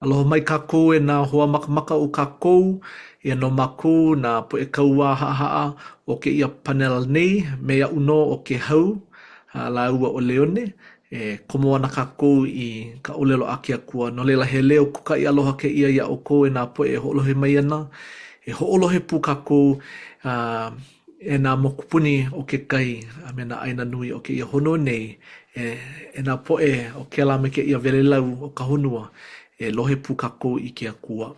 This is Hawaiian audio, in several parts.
Aloha mai kākou e nā hoa makamaka o kākou. Eia nō mākou nā poʻe kauā haʻahaʻa o kēia panel nei me aʻu nō ʻo Kēhau lāua ʻo Leone. E komo ana kākou i ka ʻōlelo a ke Akua. No laila, he leo kūkaʻi aloha kēia iā ʻoukou e nā poʻe e hoʻolohe mai ana. E hoʻolohe pū kākou e nā mokupuni o ke kai a me nā ʻāina nui o kēia honua nei, e, e nā poʻe o kēlā me kēia welelau o ka honua, e lohe pū kākou i ke Akua.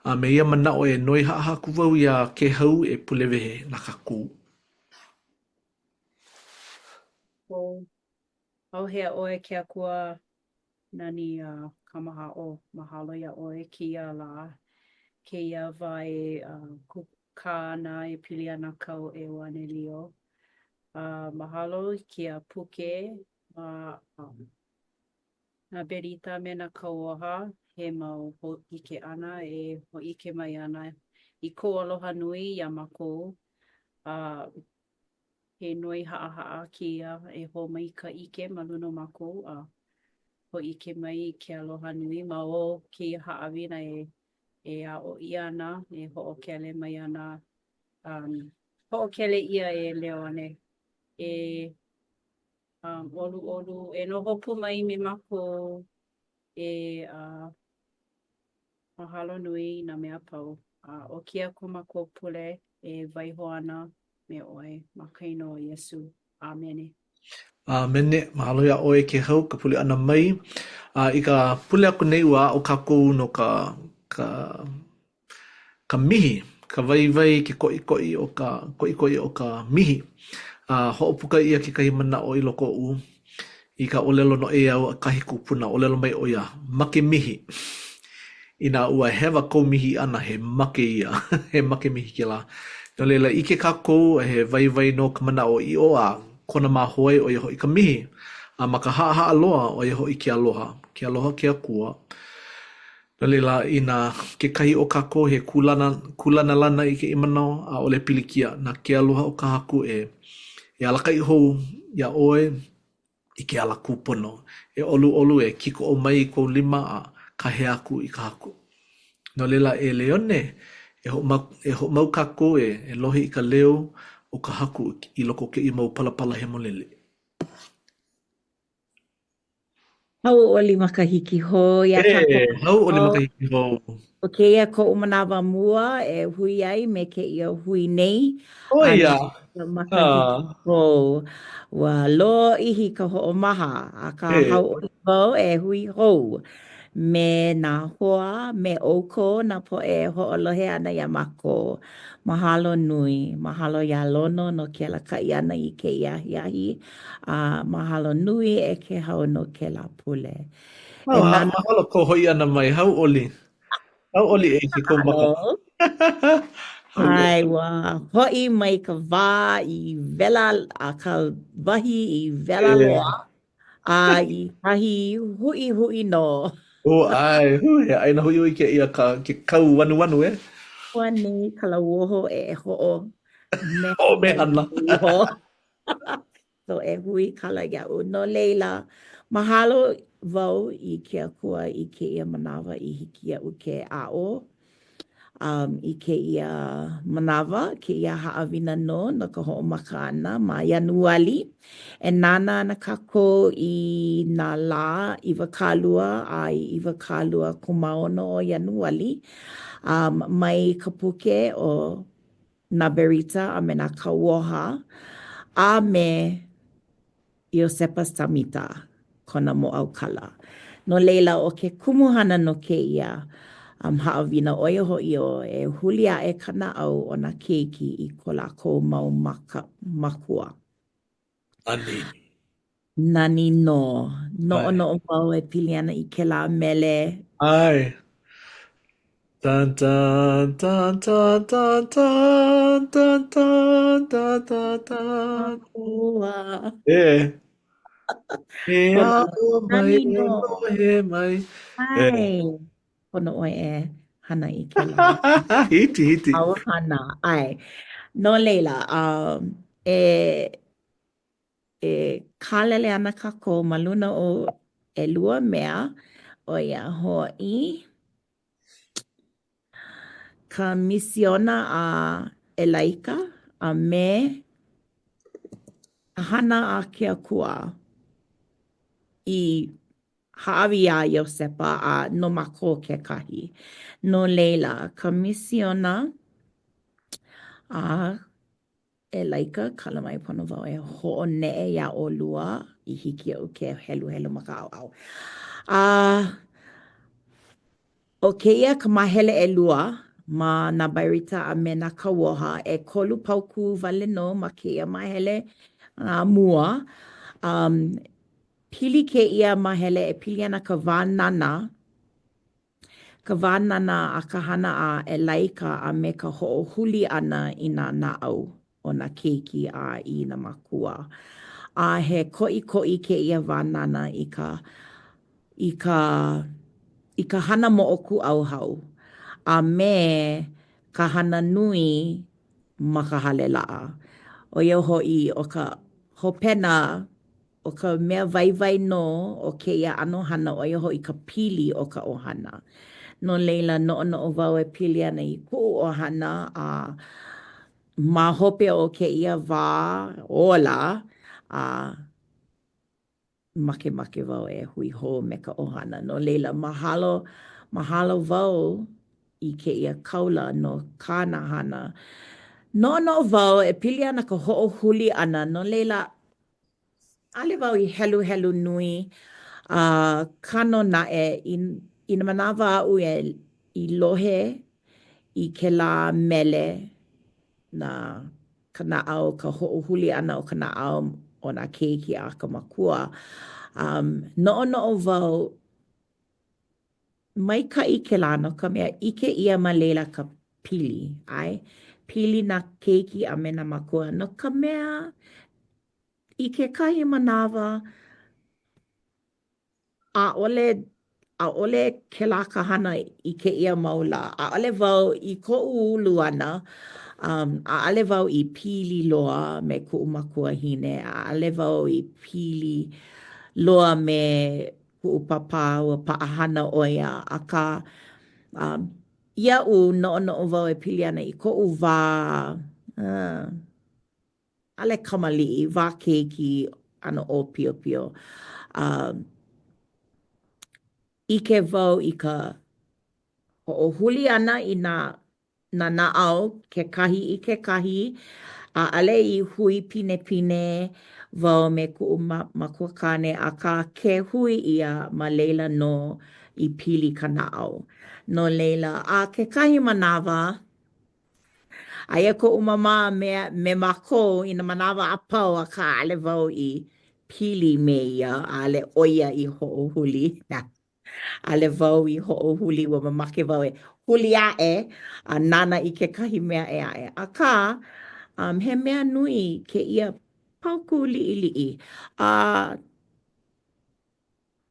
A me ia manaʻo e noi haʻahaʻa aku wau iā Kēhau e pule wehe na kākou. ʻAuhea ʻoe ke Akua nani a kamahaʻo, mahalo iā ʻoe kēia lā, kēia wā e kūkā ana e pili ana kāu ʻeuanelio. A mahalo i kēia puke ma nā berita me nā kauoha, he mau hōʻike ʻana e hōʻike mai ana i kou aloha nui iā mākou. A He noi haʻahaʻa kēia e hō mai ka ʻike ma luna o mākou a hōʻike mai i ke aloha nui ma o kēia haʻawina e e aʻo ʻia ana, e hoʻokele mai ana, um, hoʻokele ʻia e Leone. E um, ʻoluʻolu, e noho pū mai me mākou, e uh, Mahalo nui i nā mea a pau. A ʻo kēia ko mākou pule e waiho ana me ʻoe ma ka inoa o Iesū. ʻĀmene. ʻĀmene. Mahalo iā ʻoe Kēhau ka pule ʻana mai. A i ka pule aku nei ua aʻo kākou no ka ka ka mihi, ka waiwai, ke koʻikoʻi o ka koʻikoʻi o ka mihi. A hoʻopuka ʻia kekahi manaʻo i loko oʻu I ka ʻōlelo noʻeau a kahi kupuna, ʻōlelo mai ʻo ia, Make mihi. Inā ua hewa kou mihi ʻana, he make ia. He make mihi kēlā. No laila, ʻike kākou, he waiwai nō ka manaʻoʻiʻo a kona māhoe, ʻo ia hoʻi ka mihi. A ma ka haʻahaʻa loa, ʻo ia hoʻi ke aloha. Ke aloha ke Akua. No laila, inā kekahi o kākou he kūlana, kūlanalana i kēia manawa, ʻaʻole pilikia. Na ke aloha o ka Haku e e alakaʻi hou iā ʻoe i ke ala kūpono. E ʻoluʻolu, e kīkoʻo mai i kou lima a kāhea aku i ka Haku. No laila, e Leone, e hoʻomau, e hoʻomau kākou e, e lohe i ka leo o ka Haku i loko o kēia mau palapala hemolele. Hauʻoli makahiki hou iā kākou. E, hauʻoli makahiki hou. ʻO kēia koʻu manawa mua e hui ai me kēia hui nei. ʻO ia. Makahiki hou. Ua lōʻihi ka hoʻomaha, akā hauʻoli wau e hui hou me nā hoa, me ʻoukou nā poʻe e hoʻolohe ana iā mākou. Mahalo nui. Mahalo iā Lono no ke alakaʻi ʻana i kēia ahiahi. A mahalo nui e Kēhau no kēlā pule. E nānā. Mahalo kou hoʻi ʻana mai, hauʻoli. Hauʻoli e ʻike i kou maka. ʻAe, ua hoʻi mai ka wā i wela a ka wahi i wela loa a i kahi huʻihuʻi nō. ʻŌ, ʻae, hū, he ʻāina huʻihuʻi kēia ka, ke kau anuanu, e? Ua nei ka lauoho e hoʻomehana. Hoʻomehana. So e huikala iaʻu. No laila, mahalo wau i ke Akua i kēia manawa i hiki iaʻu ke aʻo um, i kēia manawa, kēia haʻawina nō no ka hoʻomaka ʻana ma Ianuali. E nānā ana kākou i nā lā 20 a i 26 o Ianuali um, mai ka puke ʻo nā Berita a me nā Kauoha, a me Iosepa Samita, kona mōʻaukala. No laila, ʻo ke kumuhana no kēia um, haʻawina, ʻo ia hoʻi ʻo e huli aʻe ka naʻau o nā keiki i ko lākou mau maka, makua. Nani. Nani nō. Noʻonoʻo wau e pili ana i kēlā mele. ʻAe. Dun dun dun dun dun dun dun dun dun dun dun. Ua. E. E aʻo mai, Nani e nō. lohe mai. E. ʻAe. Pono ʻoe e hana i kēlā. Hiki, hiki. ʻAuhana, ʻae. No laila, um, e e kālele ana kākou ma luna o ʻelua mea. ʻO ia hoʻi ka misiona a ʻElaika a me ka hana a ke Akua i hāʻawi iā Iosepa a no mākou kekahi. No laila, ka misiona a ʻElaika, kala mai pono wau e hoʻoneʻe iā ʻolua i hiki iaʻu ke heluhelu ma ka ʻaoʻao. A ʻo kēia ka māhele ʻelua ma nā Berita a me nā Kauoha, ʻekolu paukū wale nō ma kēia māhele mua. Um, pili kēia māhele e pili ana ka wānana ka wānana a ka hana a ʻElaika a me ka hoʻohuli ʻana i nā naʻau o nā keiki a i nā mākua. A he koʻikoʻi kēia wānana i ka i ka i ka hana moʻokūʻauhau a me ka hana nui ma ka hale laʻa. ʻO ia hoʻi, ʻo ka hopena ʻO ka mea waiwai nō o kēia ʻano hana ʻo ia hoʻi ka pili o ka ʻohana. No laila, noʻonoʻo wau e pili ana i kuʻu ʻohana a ma hope o kēia wā ola a makemake wau e hui hou me ka ʻohana. No laila, mahalo, mahalo wau i kēia kaula no kāna hana. Noʻonoʻo wau e pili ana ka hoʻohuli ʻana, no laila, ʻAʻole wau i heluhelu nui, akā nō naʻe i i nā manawa aʻu e i lohe i kēlā mele na ka naʻau, ka hoʻohuli ʻana o ka naʻau o nā keiki a ka makua, um, noʻonoʻo wau Maikaʻi kēlā no ka mea ʻike ʻia ma laila ka pili, ʻae, pili nā keiki a me nā mākua no ka mea i kekahi manawa ʻaʻole ʻaʻole kēlā ka hana i kēia mau lā. ʻAʻole wau i koʻu ulu ʻana, um, ʻaʻole wau i pili loa me kuʻu makuahine, ʻaʻole wau i pili loa me kuʻu pāpā, ua paʻahana ʻo ia, akā, um, iaʻu noʻonoʻo wau e pili ana i koʻu wā, uh, ʻaʻole kamaliʻi, wā keiki, ʻano ʻōpiopio. Um, ʻike wau i ka hoʻohuli ʻana i nā nā naʻau kekahi i kekahi, ʻaʻole i hui pinepine wau me kuʻu makuakāne, akā ke hui ʻia ma laila nō i pili ka naʻau. No laila, a kekahi manawa, aia koʻu māmā me, me mākou i nā manawa a pau, akā ʻaʻole wau i pili me ia, ʻaʻole ʻo ia i hoʻohuli. ʻAʻole wau i hoʻohuli, ua mamake wau e huli aʻe a nānā i kekahi mea ʻē aʻe. Akā, um, he mea nui kēia paukū liʻiliʻi. A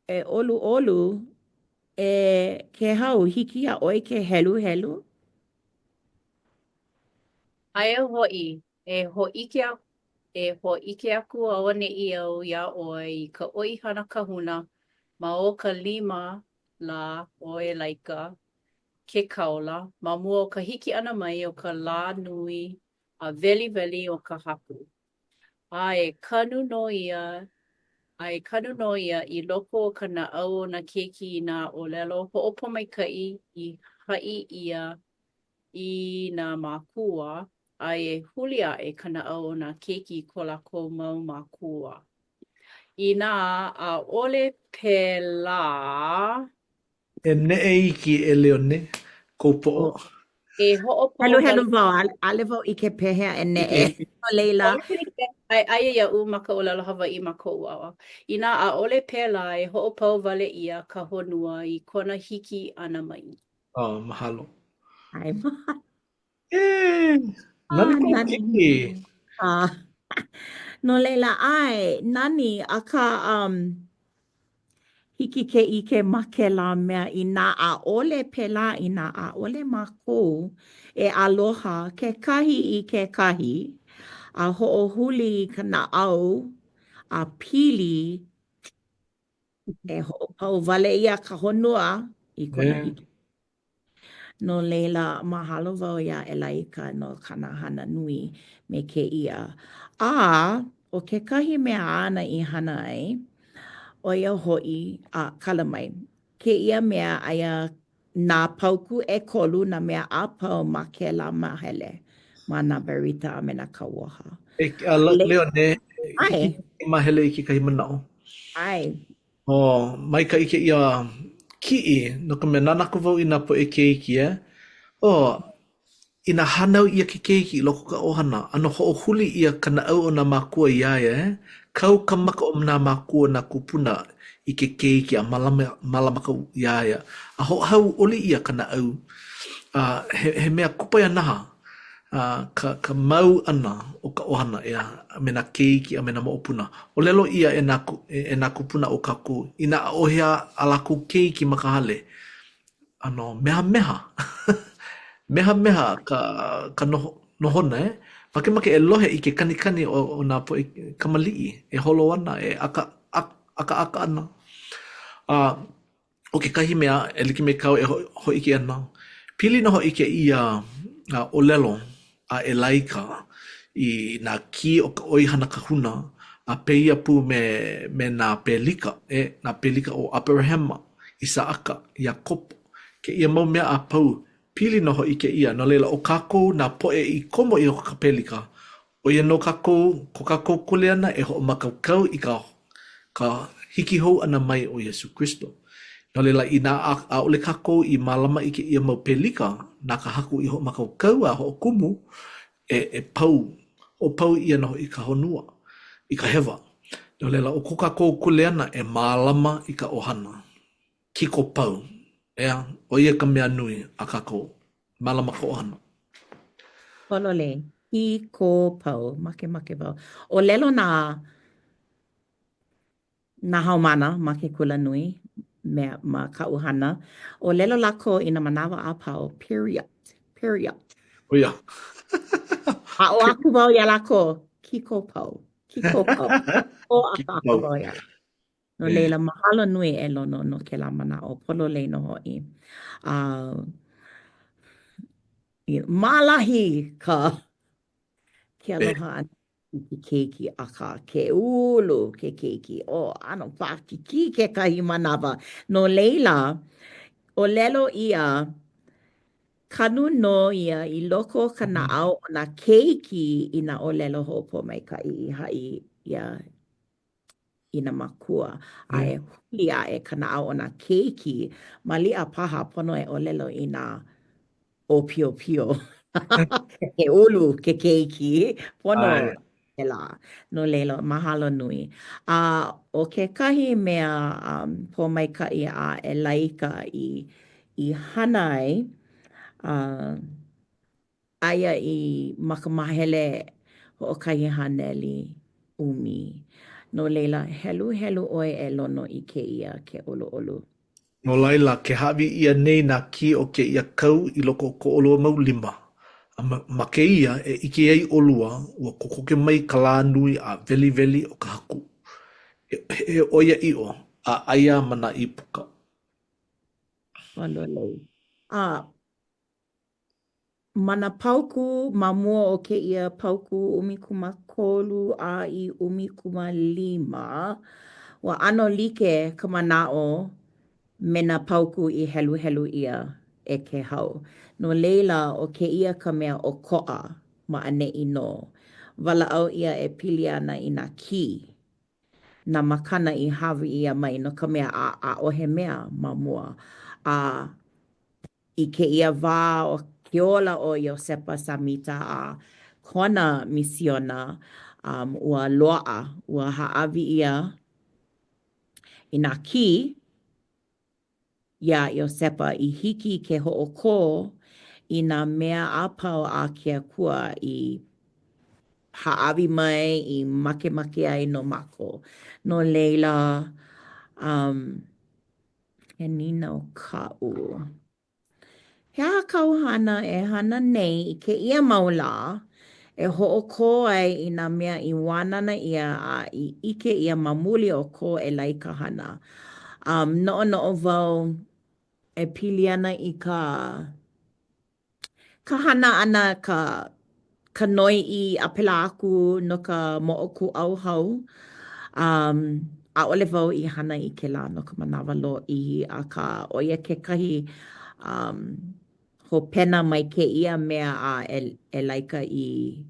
e ʻoluʻolu, e Kēhau, hiki iā ʻoe ke heluhelu? Aia hoʻi, e hōʻike aku E hōʻike aku auaneʻi au iā ʻoe i ka ʻoihana kahuna ma o ka lima lā o ʻElaika, ke kāula, ma mua o ka hiki ʻana mai o ka lā nui a weliweli o ka Haku. A e kanu nō ia, a e kanu nō ia i loko o ka naʻau o nā keiki i nā ʻōlelo hoʻopōmaikaʻi i haʻi ʻia i nā mākua, a e huli aʻe ka naʻau o nā keiki i ko lākou mau mākua. Inā ʻaʻole pēlā. E neʻe iki e Leone, kou poʻo. E hoʻopau Heluhelu wau, ʻaʻole wau ʻike pehea e neʻe. No laila. Aia iaʻu ma ka ʻōlelo Hawaiʻi ma koʻu ʻaoʻao. Inā ʻaʻole pēlā, e hoʻopau wale ʻia ka honua i kona hiki ʻana mai. Oh, mahalo. ʻAe, mahalo. E, nani Ah, kou nani. keiki. Ah. No laila, ʻae, nani, akā, um, hiki ke ʻike ma kēlā mea inā ʻaʻole pēlā, inā ʻaʻole mākou e aloha kekahi i kekahi a hoʻohuli i ka naʻau a pili. E hoʻopau wale ʻia ka honua i kona hiki. No laila, mahalo wau iā ʻElaika no kāna hana nui me kēia. A ʻo kekahi mea āna i hana ai, ʻo ia hoʻi, a kala mai, kēia mea aia nā paukū ʻekolu nā mea a pau ma kēlā māhele ma nā berita a me nā kauoha. E, a Leone, hiki ke māhele i kekahi manaʻo? ʻAe. Oh, maikaʻi kēia kiʻi, no ka mea, nānā aku wau i nā poʻe keiki, eh? Oh, inā hānau ʻia ke keiki i loko o ka ʻohana, ʻano hoʻohuli ʻia ka naʻau o nā mākua iā ia, eh? Kau ka maka o nā mākua, nā kūpuna i ke keiki a mālama, mālama kau iā ia. A hoʻohauʻoli ʻia ka naʻau. A he, he mea kupaianaha a, ka, ka mau ʻana o ka ʻohana, ʻeā, a me nā keiki a me nā moʻopuna. ʻŌlelo ʻia e nā, e nā kūpuna o kākou, inā ʻaʻohe a, a lākou keiki ma ka hale, ʻano mehameha. Mehameha ka, ka noho, nohona, eh? Makemake e lohe i ke kanikani o, o nā poʻe kamaliʻi e holo ana, e ʻaka, ʻakaʻaka ana. A ʻo kekahi mea, e like me kāu e hōʻike ana, pili nō hoʻi kēia ʻōlelo a ʻElaika i nā kī o ka ʻoihana kahuna a pēia pū me, me nā pelika, e, nā pelika o ʻAberahama, ʻIsaʻaka, Iakopo, kēia mau mea a pau, pili nō hoʻi kēia, no laila, ʻo kākou nā poʻe i komo i loko o ka pelika, ʻO ia nō kākou, ko kākou kuleana e hoʻomākaukau i ka ka hiki hou ʻana mai o Iesū Kristo. No laila, inā ʻaʻole kākou i mālama i kēia mau pelika na ka Haku i hoʻomākaukau a hoʻokumu, e, e pau, hoʻopau ʻia nō hoʻi ka honua i ka hewa. No laila, ʻo ko kākou kuleana e mālama i ka ʻohana kiko pau, ʻeā, ʻo ia ka mea nui a kākou, mālama ka ʻohana. Pololei, kiko pau, makemake wau. ʻŌlelo nā nā haumāna ma ke kula nui mea ma kaʻu hana, ʻōlelo lākou i nā manawa a pau, period, period. ʻO ia. Aʻo aku wau iā lākou, kiko pau, kiko pau. Hōʻakaʻaka wau iā lākou. No laila, mahalo nui e Lono no kēlā manaʻo pololei nō hoʻi. A maʻalahi ka ke aloha ʻana i ke keiki, akā ke ulu ke keiki, oh, ʻano paʻakikī kekahi manawa. No laila, ʻōlelo ʻia, kanu nō ia i loko o ka naʻau o nā keiki i nā ʻōlelo hoʻopōmaikaʻi i haʻi ʻia i nā mākua, a e huli aʻe ka naʻau o nā keiki, maliʻa paha pono e ʻōlelo i nā ʻōpiopio. Ke ulu ke keiki, pono kēlā. No laila, mahalo nui. A ʻo kekahi mea um, pōmaikaʻi a ʻElaika i, i hana ai, uh, Aia i ma ka māhele 110. No laila, heluhelu ʻoe e Lono i kēia ke ʻoluʻolu. No laila, ke hāʻawi ʻia nei nā kī o kēia kau i loko o ko ʻolua mau lima, a ma, ma kēia e ʻike ai ʻolua, ua kokoke mai ka lā nui a weliweli o ka Haku. He, he ʻoiaʻiʻo, a aia ma nā ʻīpuka. Pololei. A Ma nā paukū ma mua o kēia paukū 13 a i 15, ua ʻano like ka manaʻo me nā paukū i heluhelu ʻia e Kēhau. No laila, ʻo kēia ka mea ʻokoʻa ma ʻaneʻi nō. Walaʻau ʻia e pili ana i nā kī, nā makana i hāʻawi ʻia mai no ka mea a ʻaʻohe mea ma mua. A I kēia wā o ke ola o Iosepa Samita a kona misiona, um, ua loaʻa, ua hāʻawi ʻia i nā kī iā Iosepa i hiki ke hoʻokō i nā mea a pau a ke Akua i hāʻawi mai, i makemake ai no mākou. No laila, um, He nīnau kaʻu. He aha kāu hana e hana nei i kēia mau lā e hoʻokō ai i nā mea i wānana ʻia a i ʻike ʻia ma muli o ko ʻElaika hana? Um, noʻonoʻo wau e pili ana i ka ka hana ʻana, ka ka noiʻi a pēlā aku no ka moʻokūʻauhau. Um, ʻaʻole wau i hana i kēlā no ka manawa lōʻihi, akā ʻo ia kekahi um hopena mai kēia mea a ʻElaika i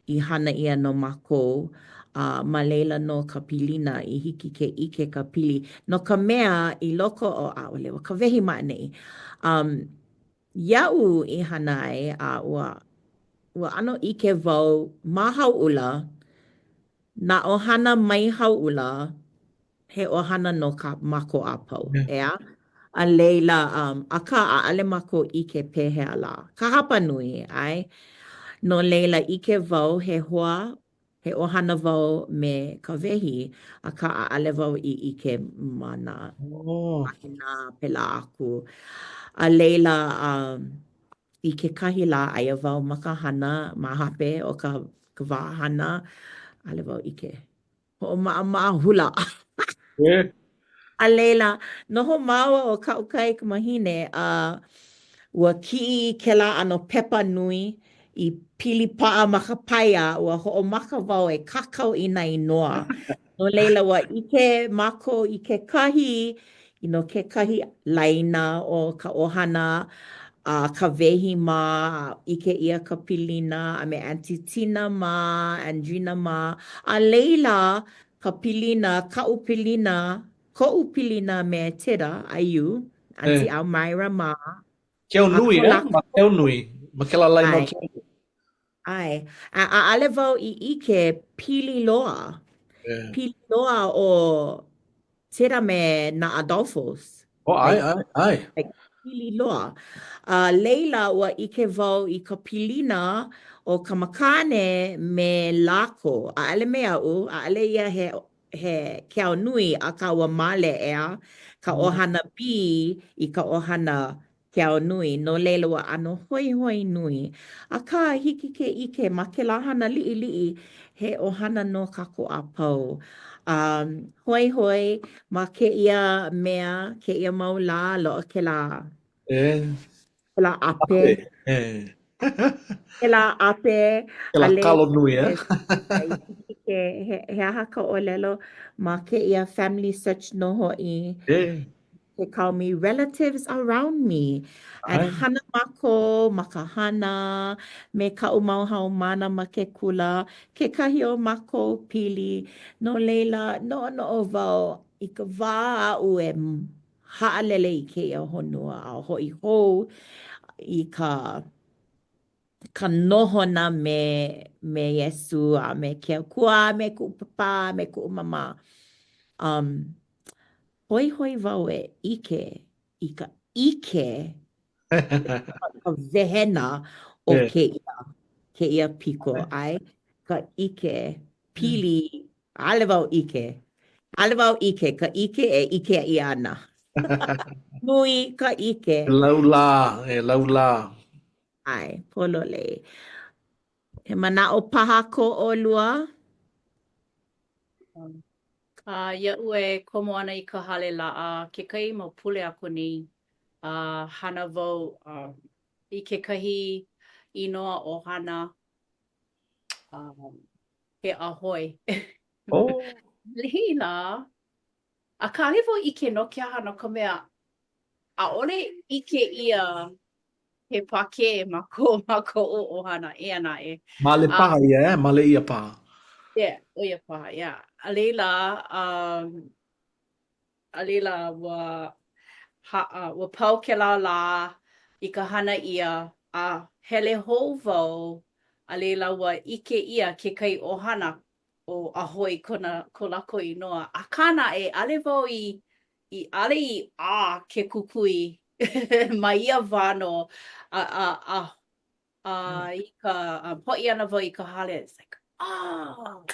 i hana ʻia no mākou, a ma laila nō ka pilina i hiki ke ʻike ka pili. No ka mea, i loko o, ʻaʻole, ua ka wehi ma ʻaneʻi. Um, iaʻu i hana ai, a ua ua ʻano ʻike wau ma Hauʻula, nā ʻohana mai Hauʻula, he ʻohana nō kā mākou a pau, ʻeā? A laila, um, akā, ʻaʻole mākou ʻike pehea lā, ka hapa nui, ʻae? No laila, ʻike wau he hoa, he ʻohana wau me ka Wehi, akā ʻaʻole wau i ʻike ma nā ʻāina pēlā aku. A laila, um, i kekahi lā, aia wau ma ka hana, ma hope o ka ka wā hana, ʻaʻole wau ʻike. Hoʻomaʻamaʻa hula. A laila, noho māua ʻo kaʻu kaikamahine a ua kiʻi i kēlā ʻano pepa nui i pili paʻa ma ka paia, ua hoʻomaka wau e kākau i nā inoa. No laila, ua ʻike mākou i kekahi, you know, kekahi laina o ka ʻohana a ka Wehi mā, a ʻike ʻia ka pilina, a me Aunty Tina mā, Andrina mā. A laila, ka pilina, kaʻu pilina, koʻu pilina me Tita, IU, Aunty Almira mā. Keonui, eh? Ma Keonui. Ma kēlā laina o Keonui. ʻAe. A ʻaʻole wau i ʻike pili loa. Pili loa ʻo Tita me nā Adolfos. Oh, ʻae, ʻae, ʻae. Like, pili loa. A laila, ua ʻike wau i ka pilina o ka makane me lākou. ʻAʻole me aʻu, ʻaʻole ia he, he Keaunui, akā ua male, ʻeā, ka ʻohana B i ka ʻohana Keaunui, no laila ua ʻano hoihoi nui. Akā, hiki ke ʻike ma kēlā hana liʻiliʻi, he ʻohana nō kākou a pau. A hoihoi ma kēia mea, kēia mau lā, loaʻa kēlā. E. Kēlā ʻape. E. Kēlā ʻape. Kēlā kalo nui, e. Hiki ke, he, he aha ka ʻōlelo ma kēia family search nō hoʻi. E. They call me relatives around me. And hana mākou ma ka hana me kaʻu mau haumāna ma ke kula, kekahi o mākou pili. No laila, noʻonoʻo wau i ka wā aʻu e haʻalele i kēia honua a hoʻi hou i ka ka nohona me me Iesū a me ke Akua a me kuʻu pāpā a me kuʻu māmā. Um, Hoihoi wau e ʻike i ka ʻike ka wehena o kēia kēia piko, ʻae, ka ʻike pili, ʻaʻole wau ʻike, ʻaʻole wau ʻike, ka ʻike e ʻike ʻia ana. Nui ka ʻike. E laulā, e laulā. ʻAe, pololei. He manaʻo paha ko ʻolua? A iaʻu e komo ana i ka hale laʻa kekahi mau pule aku nei, a hana wau i kekahi inoa ʻohana he ʻAhoi. Oh. Laila, akā ʻaʻole wau ʻike no ke aha, no ka mea, ʻaʻole ʻike ʻia he Pākē ma ko ma koʻu ʻohana, eia naʻe. Male paha ia, eh? Male ʻia paha. Yeah, ʻo ia paha, yeah. A laila, um, a laila, ua, ha, uh, ua pau kēlā lā i ka hana ʻia, a hele hou wau, a laila ua ʻike ʻia kekahi ʻohana ʻo ʻAhoi kona, ko lākou inoa. Akā naʻe, ʻaʻole wau i, i ʻaʻole i ʻā ke kukui ma ia wā nō, a, a, a, a i ka um, hoʻi ʻana wau i ka hale, it's like, oh!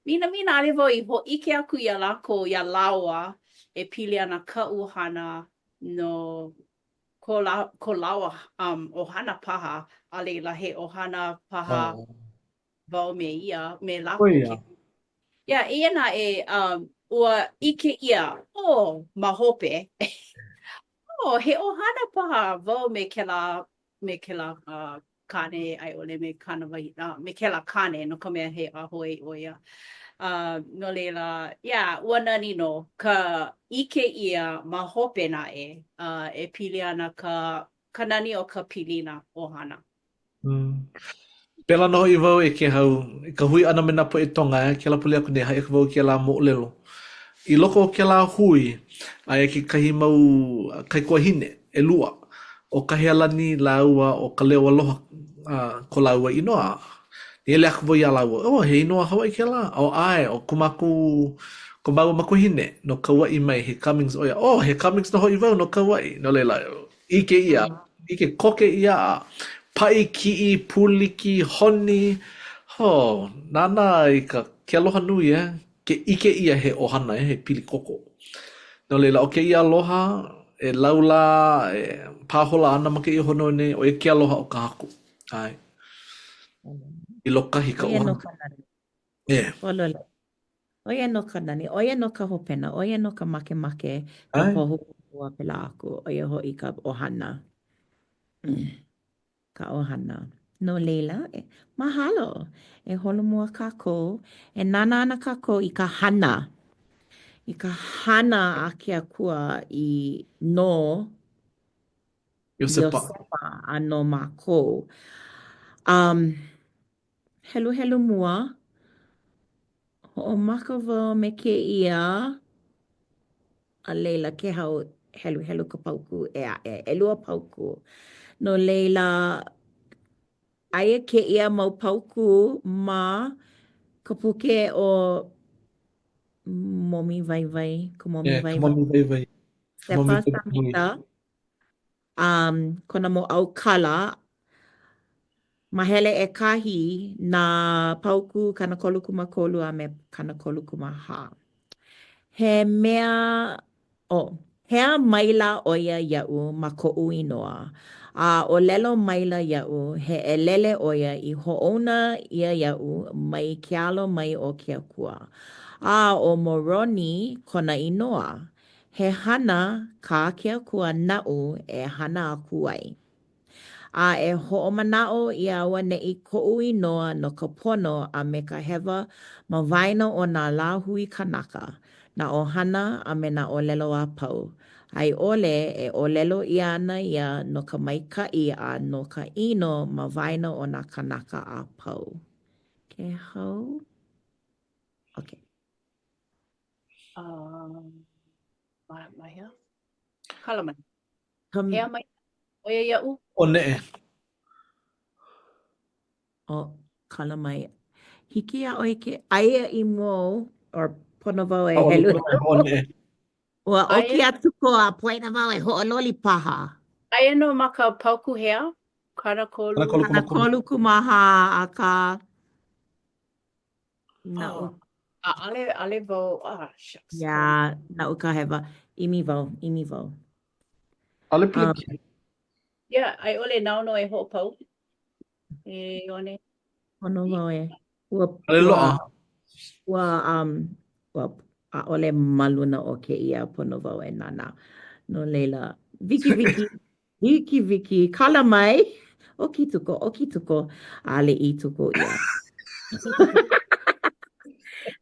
Minamina ʻaʻole wau i hōʻike aku iā lākou, iā lāua, e pili ana kaʻu hana no ko, lā, ko lāua um, ʻohana paha, a laila he ʻohana paha oh. wau me ia, me lākou. Oh, yeah. Yeah, eia naʻe, um, ua ʻike ʻia, oh, ma hope, oh, he ʻohana paha wau me kēlā, me kēlā uh, kāne a i ʻole me kāna wahine, uh, me kēlā kāne, no ka mea he ʻāhoe ʻo ia. Uh, no laila, yeah, ua nani nō ka ʻike ʻia ma hope naʻe uh, e pili ana ka, ka nani o ka pilina ʻohana. Mm. Pēlā nō hoʻi wau e Kēhau, i ka hui ʻana me nā poʻe Tonga, eh, kēlā pule aku nei, haʻi aku wau i kēlā moʻolelo. I loko o kēlā hui, aia kekahi mau kaikuahine, ʻelua, ʻo Kahealani lāua ʻo Kaleoaloha uh, ko lāua inoa. Nīele aku wau iā lāua, oh, he inoa Hawaiʻi kēlā? Oh, ʻae, ʻo ko mākou, ko māua makuahine no Kauaʻi mai, he Cummings ʻo ia. Oh, he Cummings nō hoʻi wau no Kauaʻi. No laila, ʻike ʻia, ʻike koke ʻia, a paʻi kiʻi, pūliki, honi, ho, nānā i ka ke aloha nui, eh, ke ʻike ʻia he ʻohana, eh, he pili koko. No laila, ʻo kēia aloha e laulā, e pāhola ana ma kēia honua nei, ʻo ia ke aloha o ka Haku. ʻAe. I lōkahi ka ʻO ia nō ʻohana. ka nani. Yeah. Pololei. ʻO ia nō ka nani, ʻo ia nō ka hopena, ʻo ia nō ka makemake, ka ʻAe. pahuhopu a pēlā aku, ʻo ia hoʻi ka ʻohana. Ka ʻohana. No laila, mahalo. E holomua kākou, e nānā ana kākou i ka hana, i ka hana a ke Akua i no Iosepa. Iosepa a no mākou. Um, Heluhelu mua, hoʻomaka wau me kēia, a laila Kēhau heluhelu ka paukū ʻē aʻe, ʻelua paukū. No laila, aia kēia mau paukū ma ka puke ʻo Momi Waiwai, ka Momi Yeah, ka Waiwai. Momi Waiwai. Ka Momi Sepa Waiwai nui. Samita. um, kona mōʻaukala, mahele ʻekahi nā paukū 33 a me 34. He mea, oh, hea maila ʻo ia iaʻu ma koʻu inoa, a ʻōlelo maila iaʻu he ʻelele ʻo ia i hoʻouna ʻia iaʻu mai ke alo mai o ke Akua, a ʻo Moroni kona inoa, He hana kā ke Akua naʻu e hana aku ai. A e hoʻomanaʻo ʻia auaneʻi koʻu inoa no ka pono a me ka hewa ma waena o nā lāhui kanaka, nā ʻohana a me nā ʻōlelo a pau, a i ʻole e ʻōlelo ʻia ana ia no ka maikaʻi a no ka ʻino ma waena o nā kānaka a pau. Kēhau? Okay. Um, ma, ma hea? Kala mai. Kam... Hea mai ʻo ia iaʻu? ʻO neʻe. ʻO kala mai. Hiki iā ʻoe ke aia i mua ou, or pono wau e helu. ʻO neʻe. Ua ʻoki a tuko a poina wau e hoʻololi paha. Aia nō ma ka paukū hea? 30. 34, akā. Naʻu. Oh, ʻaʻole, ʻaʻole wau, ah, shucks. Yeah, naʻu ka hewa. ʻImi wau, ʻimi wau. ʻAʻole pilikia. Um, Yeah, a i ʻole nāu nō e hoʻopau. E Ione. Pono wau e. Ua, ʻAʻole ua, loaʻa. ua, um, ua, ʻaʻole ma luna o kēia pono wau e nānā. No laila, wikiwiki, Wikiwiki, kala mai. ʻOki tuko, ʻoki tuko, ʻaʻole i tuko ʻia.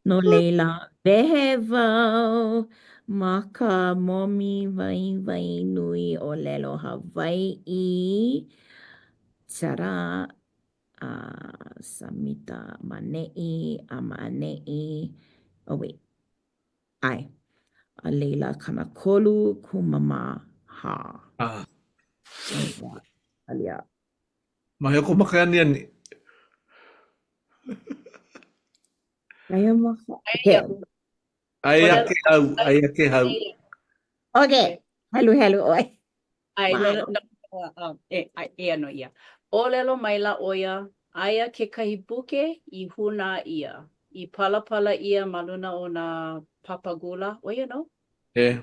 No laila, wehe wau ma ka momi waiwai nui ʻōlelo Hawaiʻi. Tada! A Samita ma 'neʻi a ma 'aneʻi. Oh, wait. ʻAe. A laila, 34. Ah. Alia. Ma hea kou maka aniani? Aia ma ka... Aia. Aia Kēhau, aia Kēhau. Okay, heluhelu ʻoe. ʻAe, no, no, no, e, eia nō ia. ʻŌlelo maila ʻo ia, aia kekahi buke i hūnā ʻia, i palapala ʻia ma luna o nā papa gula, ʻo ia nō? E.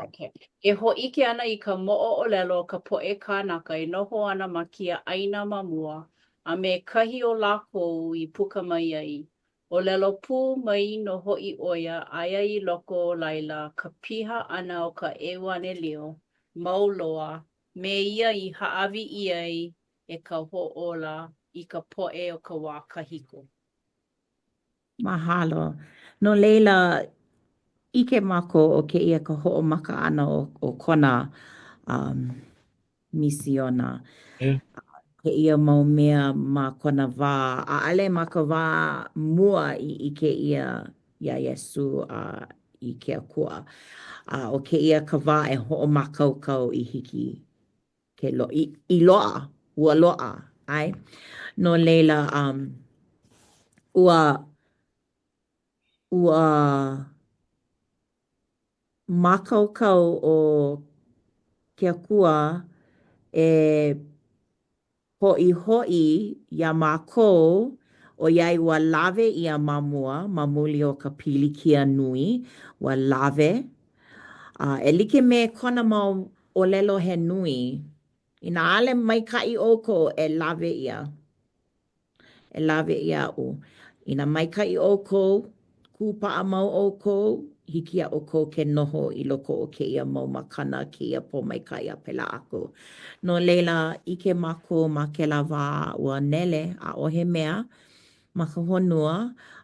Okay. E hōʻike ana i ka moʻoʻōlelo o ka poʻe kānaka e noho ana ma kēia ʻāina ma mua, a me kahi o lākou i puka mai ai. ʻŌlelo pū mai nō hoʻi ʻo ia aia i loko o laila ka piha ʻana o ka ʻeuanelio mau loa me ia i hāʻawi ʻia ai e ka Hoʻōla i ka poʻe o ka wā kahiko. Mahalo. No laila, ʻike mākou ʻo kēia ka hoʻomaka ʻana o, o kona um, misiona. Yeah. Kēia mau mea ma kona wā, ʻaʻole ma ka wā mua i ʻike ʻia iā Iesū a i ke Akua. A ʻo kēia ka wā e hoʻomākaukau i hiki ke lo, i, i loaʻa, ua loaʻa, ʻae. No laila, um, ua, ua mākaukau ʻo ke Akua e hoʻihoʻi iā mākou ʻoiai ua lawe ʻia ma mua, ma muli o ka pilikia nui, ua lawe. A e like me kona mau ʻōlelo he nui, inā ʻaʻole maikaʻi ʻoukou e lawe ʻia. E lawe iaʻu. Inā maikaʻi ʻoukou, kūpaʻa mau ʻoukou, hiki iā ʻoukou ke noho i loko o kēia mau makana, kēia pōmaikaʻi a pēlā aku. No laila, ʻike mākou ma kēlā wā ua nele, ʻaʻohe mea ma ka honua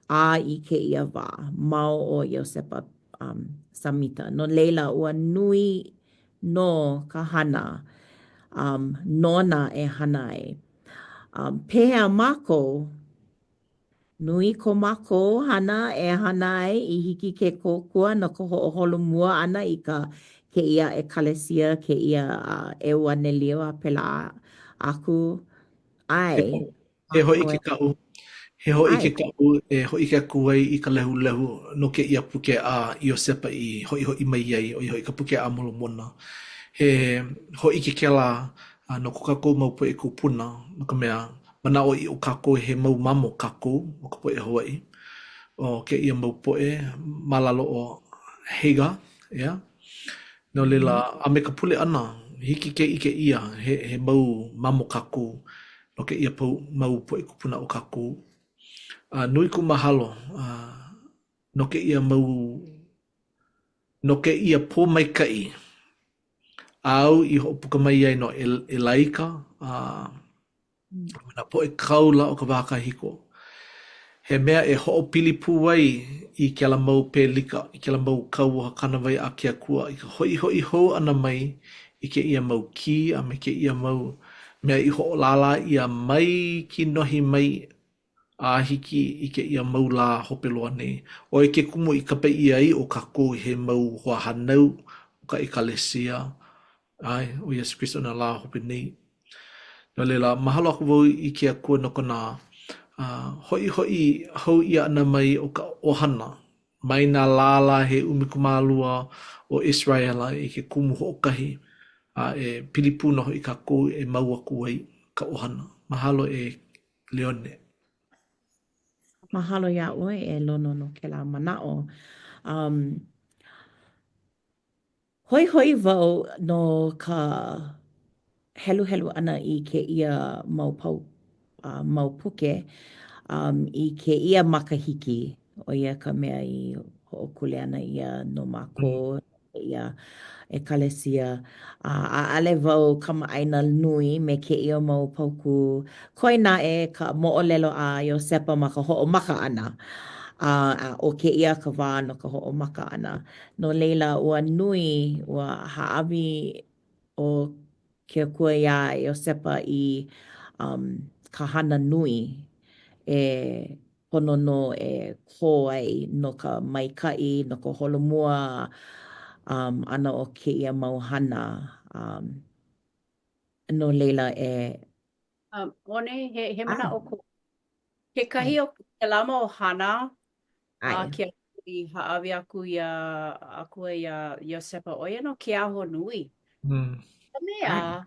a i kēia wā, mau ʻo Iosepa um, Samita. No laila, ua nui nō ka hana um, nona e hana ai. Um, pehea mākou? Nui ko mākou hana e hana ai i hiki ke kōkua no ka hoʻoholomua ʻana i ka kēia ʻekalesia, kēia uh, ʻeuanelio a pēlā aku. ʻAe. He hōʻike kaʻu, he hōʻike kaʻu e hōʻike aku ai i ka lehulehu no kēia puke a Iosepa i hoʻihoʻi mai ai, ʻo ia hoʻi ka puke a Molomona. He hōʻike kēlā no ko kākou mau poʻe kūpuna, no ka mea, manaʻoʻiʻo kākou he mau mamo kākou o ka poʻe Hawaiʻi, o kēia mau poʻe ma lalo o Hagar, ʻeā? No laila, a me ka pule ʻana, hiki ke ʻike ʻia he, he mau mamo kākou no kēia pau, mau poʻe kūpuna o kākou. A nui kuʻu mahalo a, no kēia mau, no kēia pōmaikaʻi āu i hoʻopuka mai ai no ʻElaika a me nā poʻe kāula o ka wā kahiko, he mea e hoʻopili pū ai i kēlā mau pelika, i kēlā mau kauoha kānāwai a ke Akua, i ka hoʻihoʻi hou ʻana mai i kēia mau kī a me kēia mau mea i hoʻolālā ʻia mai kinohi mai a hiki i kēia mau lā hope loa nei. ʻO ia ke kumu i kapa ʻia ai ʻo kākou he mau hoahānau o ka ʻEkalesia, ʻae, o Iesū Kristo o nā lā hope nei. No laila, mahalo aku wau i ke Akua no kona uh, hoʻihoʻi hou ʻia ʻana mai o ka ʻohana mai nā lālā he 12 o ʻIseraʻela i ke kumu hoʻokahi, a e pili pū nō hoʻi kākou e mau aku ai ka ʻohana. Mahalo e Leone. Mahalo iā ʻoe e Lono no kēlā manaʻo. Um, hoihoi wau no ka heluhelu ʻana i kēia mau pau, uh, mau puke um, i kēia makahiki, ʻo ia ka mea i hoʻokuleana ʻia no mākou kēia ʻekalesia, a ʻaʻole wau kamaʻāina nui me kēia mau paukū. Koe naʻe ka moʻolelo a Iosepa ma ka hoʻomaka ʻana, a ʻo kēia ka wā no ka hoʻomaka ʻana. No laila, ua nui, ua hāʻawi ʻo ke Akua iā Iosepa i um, ka hana nui e pono nō e kō ai no ka maikaʻi, no ka holomua um, ʻana o kēia mau hana. Um, no laila e... Um, one, he, he manaʻo ko. Kekahi o kēlā mau hana a ke i hāʻawi aku iā aku ai iā Iosepa, ʻo ia nō ke ahonui. Mm. Ka mea,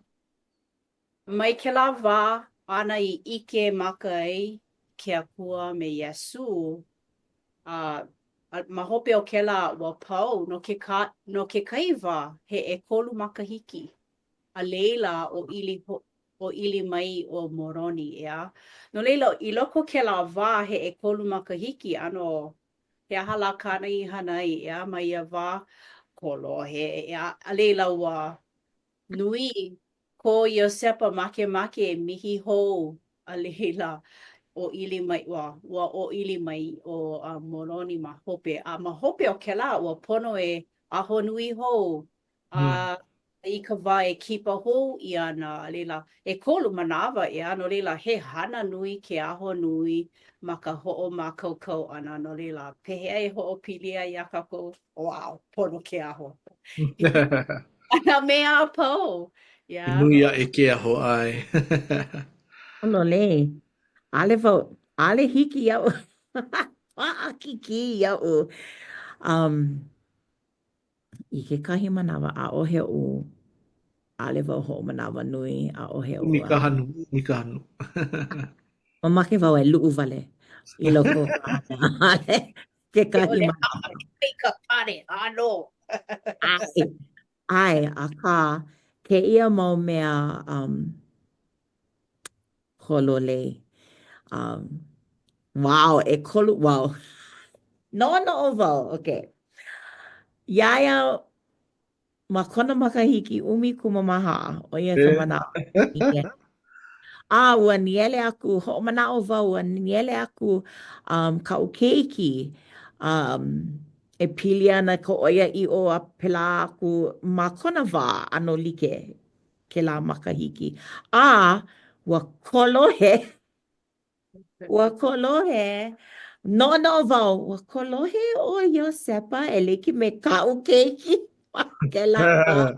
Mai kēlā wā āna i ʻike maka ai ke Akua me Iesū, a ma hope o kēlā ua pau no ke ka, no kekahi wā he ʻekolu makahiki, a laila ʻōʻili. ʻōʻili mai ʻo Moroni, ʻeā? No laila, i loko o kēlā wā he ʻekolu makahiki, ʻano he aha lā kāna i hana ai, ʻeā, ma ia wā kolohe, ʻeā, a laila ua nui ko Iosepa makemake e mihi hou, a laila, ʻōʻili mai, ua, ua ʻōʻili mai ʻo Moroni ma hope. A ma hope o kēlā, ua pono e ahonui hou, a i ka wā e kipa hou ʻia ana, a laila, ʻekolu manawa, ʻeā, no laila, he hana nui ke ahonui ma ka hoʻomākaukau ʻana, no laila, pehea e hoʻopili ai iā kākou? Wow, pono ke aho. Nā mea a pau. Yeah. Nui aʻe ke aho, ʻae. Pololei. ʻAʻole wau, ʻaʻole hiki iaʻu. Paʻakikī iaʻu. Um, i kekahi manawa, ʻaʻohe oʻu, ʻaʻole wau hoʻomanawanui, ʻaʻohe oʻu. ʻUmi ka hanu, ʻumi ka hanu. Mamake wau e luʻu wale i loko o ka hana. Kekahi manawa. I ka pane, ʻānō. ʻAe, ʻae, akā, kēia mau mea um, pololei. Um, wow, ʻekolu, wow. Noʻonoʻo wau, okay. Iā ia ma kona makahiki 14, ʻo ia ka manawa. A ua nīele aku, hoʻomanaʻo wau, ua nīele aku um, kaʻu keiki um, e pili ana ka ʻoiaʻiʻo a pēlā aku ma kona wā ʻano like kēlā makahiki. A ua kolohe Ua kolohe, noʻonoʻo wau, ua kolohe ʻo Iosepa e like me kaʻu keiki ma kēlā wā.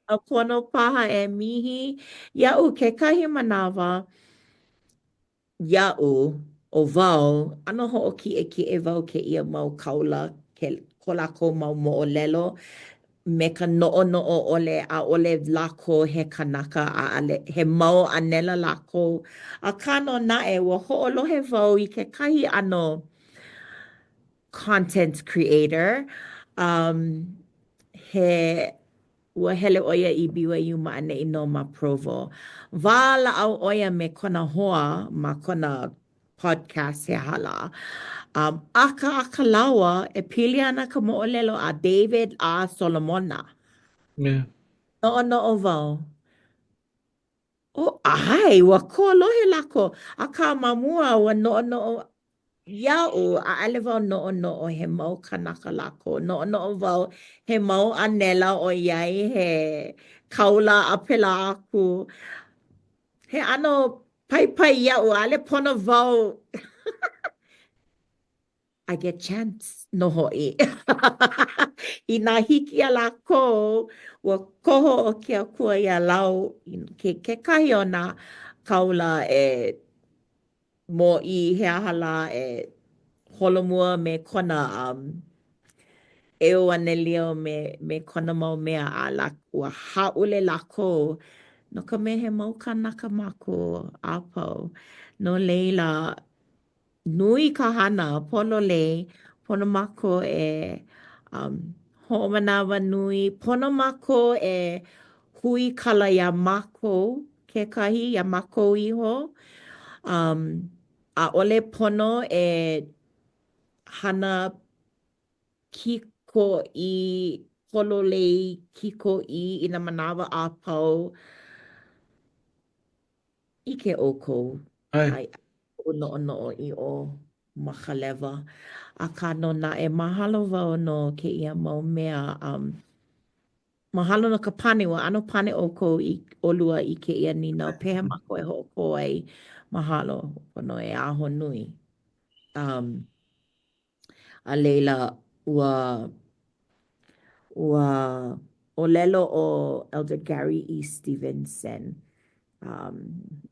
A pono paha e mihi iaʻu kekahi manawa, iaʻu, ʻo wau, ʻano hoʻokiʻekiʻe wau kēia mau kāula, ke, ko lākou mau moʻolelo me ka noʻonoʻo ʻole ʻaʻole lākou he kanaka, ʻaʻole, he mau ʻānela lākou. Akā nō naʻe, ua hoʻolohe wau i kekahi ʻano content creator, um, he, ua hele ʻo ia i BYU ma ʻaneʻi nō ma Provo. Walaʻau ʻo ia me kona hoa ma kona podcast he aha lā. Um, ʻakaʻaka lāua e pili ana ka moʻolelo a David a Solomona. Yeah. Noʻonoʻo wau, oh, ʻae, ua kolohe lākou. Akā ma mua, ua noʻonoʻo iaʻu, ʻaʻole wau noʻonoʻo he mau kānaka lākou. Noʻonoʻo wau he mau ʻānela ʻoiai he kāula a pēlā aku. He ʻano paipai iaʻu, ʻaʻole pono wau I get chance nō hoʻi. Inā hiki iā lākou, ua koho ʻo ke Akua iā lāua ke kekahi o nā kāula e mōʻī he aha lā e holomua me kona um, ʻeuanelio me, me kona mau mea a lā, ua hāʻule lākou no ka mea he mau kānaka mākou a pau. No laila, nui ka hana pololei, pono mākou e um, hoʻomanawanui, pono mākou e huikala iā mākou kekahi, iā mākou iho. Um, ʻaʻole pono e hana kikoʻī, pololei kikoʻī i nā manawa a pau. ʻIke ʻoukou, ʻAe. koʻu noʻonoʻo ʻiʻo ma ka lewa. Akā nō naʻe, mahalo wau no kēia mau mea. Um, mahalo no ka pane, ua ʻano pane ʻoukou i ʻolua i kēia nīnau. Pehea mākou e hoʻokō ai? Mahalo, pono e ahonui. Um, A laila, ua, ua ʻōlelo ʻo Elder Gary E. Stevenson um,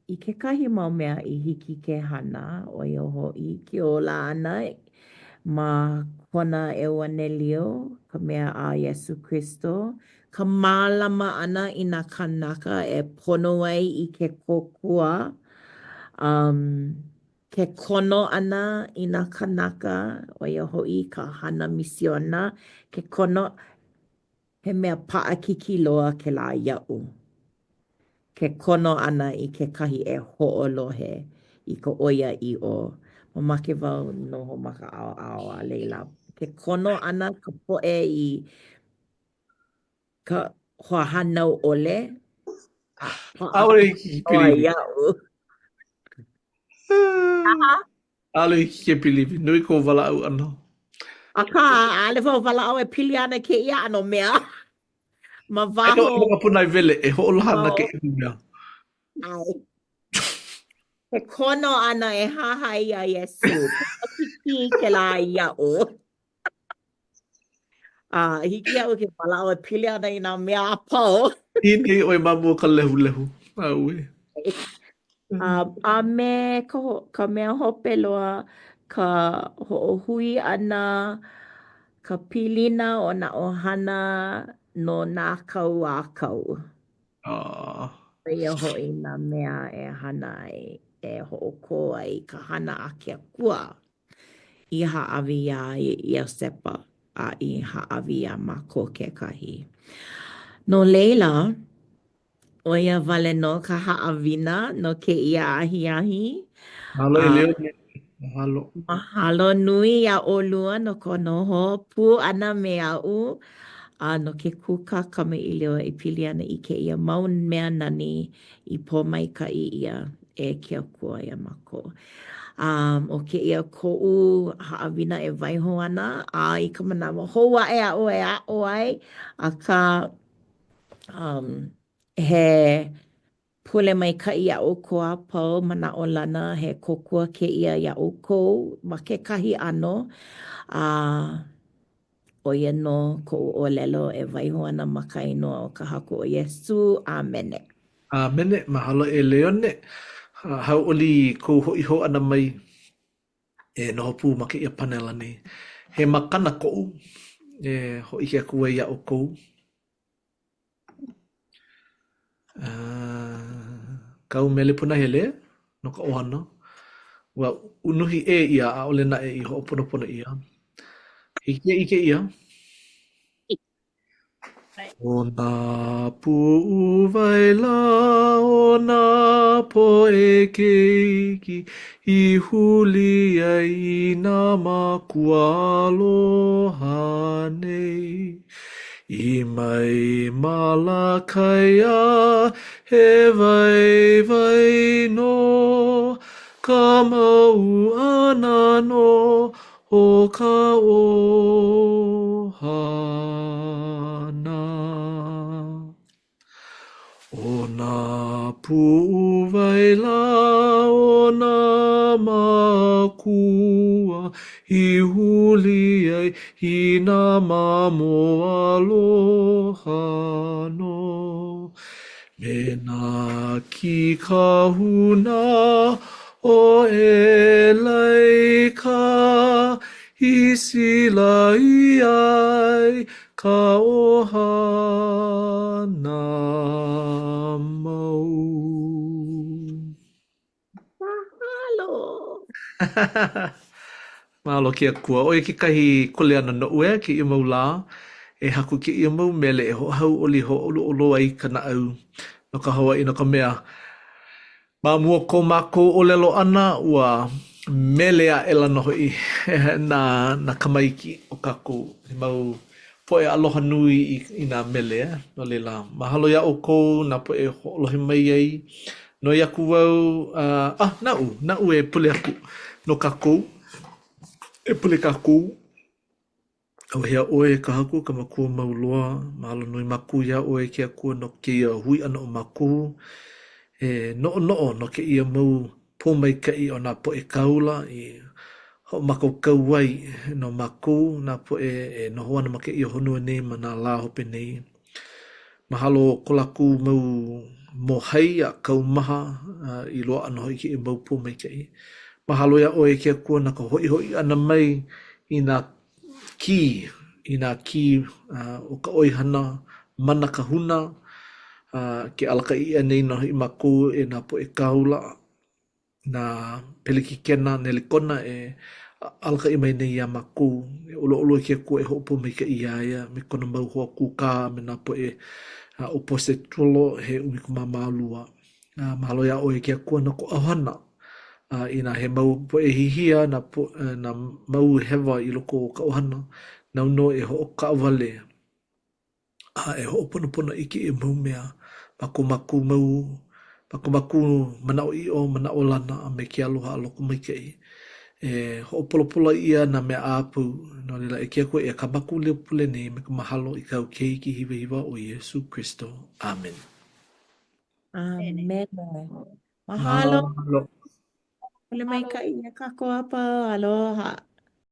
i kekahi mau mea i hiki ke hana, ʻo ia hoʻi ke ola ʻana ma kona ʻeuanelio, ka mea a Iesū Kristo, ka mālama ʻana i nā kānaka e pono ai i ke kōkua, um, ke kono ʻana i nā kānaka, ʻo ia hoʻi ka hana misiona, ke kono, he mea paʻakikī loa kēlā iaʻu. Ke kono ʻana i kekahi e hoʻolohe i ka ʻoiaʻiʻo. Mamake wau noho ma ka ʻaoʻao a laila ke kono ʻana ka poʻe i ka hoahānau ʻole, a paʻa ʻAʻole hiki ke loa piliwi. iaʻu. Aha. ʻAʻole hiki ke piliwi. Nui kou walaʻau ʻana. Akā, ʻaʻole wau walaʻau e pili ana kēia ʻano mea. Ma Aia waho nō ka pūnaewele e hoʻolaha ana kēia mea. ʻAe. Ke kono ʻana e hahai iā Iesū. Paʻakikī kēlā iaʻu. A hiki iaʻu ke walaʻau e pili ana i nā mea a pau. Pīnei ʻoe ma mua o ka lehulehu. Auē. A, a me ka, ka mea hope loa, ka hoʻohui ʻana, ka pilina o nā ʻohana no nā kau a kau. Ah. ʻO ia hoʻi nā mea e hana ai, e hoʻokō ai i ka hana a ke Akua i hāʻawi iā Iosepa a i hāʻawi iā mākou kekahi. No laila, ʻo ia wale nō ka haʻawina no kēia ahiahi. Mahalo e Leone. Mahalo. Mahalo nui iā ʻolua no ka noho pū ʻana me aʻu a no ke kūkā kamaʻilio e pili ana i kēia mau mea nani i pōmaikaʻi ʻia e ke Akua iā mākou. A ʻo kēia koʻu haʻawina e waiho ana a i ka manawa hou aʻe aʻu e aʻo ai, akā um, he pule maikaʻi iā ʻoukou a pau, manaʻolana he kōkua kēia iā ʻoukou ma kekahi ʻano, a ʻo ia nō koʻu ʻōlelo e waiho ana ma ka inoa o ka Haku ʻo Iesū. ʻĀmene. ʻĀmene. Mahalo e Leone. Hauʻoli i kou hoʻi hou ʻana mai e noho pū ma kēia panela nei. He makana koʻu e hōʻike aku ai iā ʻoukou. Kāu mele punahele no ka ʻohana. Ua unuhi ʻē ʻia, ʻaʻole naʻe i hoʻoponopono ʻia. Hiki ke ʻike ʻia. ʻO nā puʻuwai lā o nā poʻe keiki i huli ai i nā mākua aloha nei. I mai Malakaia he waiwai nō ka mau ʻana nō o ka ʻohana. ʻO nā puʻuwai lā o nā mākua i huli ai i nā mamo aloha nō me nā kīkahuna o ʻElaika i sila-i ai ka ʻohana mau. Mahalo! Mahalo ke Akua. ʻO ia kekahi kuleana noʻu e kēia mau lā, e haku kēia mau mele e hoʻohauʻoli, hōʻoluʻolu ai ka naʻau no ka Hawaiʻi, no ka mea, Ma mua o ko mākou ʻōlelo ʻana, ua mele aʻela nō hoʻi nā nā kamaiki o kākou, he mau poʻe aloha nui i, i nā mele. Eh? No laila, mahalo iā ʻoukou nā poʻe hoʻolohe mai ai. Noi aku wau, uh, ah, naʻu, naʻu e pule aku no kākou. E pule kākou. ʻAuhea ʻoe e ka Haku, ka Makua mau loa, mahalo nui mākou iā ʻoe e ke Akua no kēia hui ʻana o mākou e noʻonoʻo no kēia mau pōmaikaʻi o nā poʻe kāula i hoʻomākaukau ai no mākou nā poʻe e noho ana ma kēia honua nei ma nā lā hope nei. Mahalo ko lākou mau mōhai a kaumaha i loaʻa nō hoʻi kēia mau pōmaikaʻi. Mahalo iā ʻoe e ke Akua no ka hoʻihoʻi ʻana mai i nā kī, i nā kī o ka ʻoihana mana kahuna, ke alakaʻi ʻia nei nō hoʻi mākou e nā poʻe kāula. nā pelekikena Nelekona e alakaʻi mai nei iā mākou. E ʻoluʻolu e ke Akua e hoʻopōmaikaʻi iā ia me kona mau hoa kūkā a me nā poʻe. A ʻo Posetulo, he 12. A mahalo iā ʻoe e ke Akua no ko ʻohana. A inā he mau poʻe hihia, nā po, nā mau hewa i loko o ka ʻohana, nāu nō e hoʻokaʻawale a e hoʻoponopono i kēia mau mea ma ko mākou mau ma ko mākou manaʻoʻiʻo, manaʻolana, a me ke aloha a lokomaikaʻi. E hoʻopolapola ʻia nā mea a pau. No laila, e ke Akua, eia kā mākou leo pule nei me ka mahalo i kāu Keiki hiwahiwa ʻo Iesū Kristo. ʻĀmene. ʻĀmene. Mahalo. Mahalo. Pule maikaʻi iā kākou a pau. Aloha.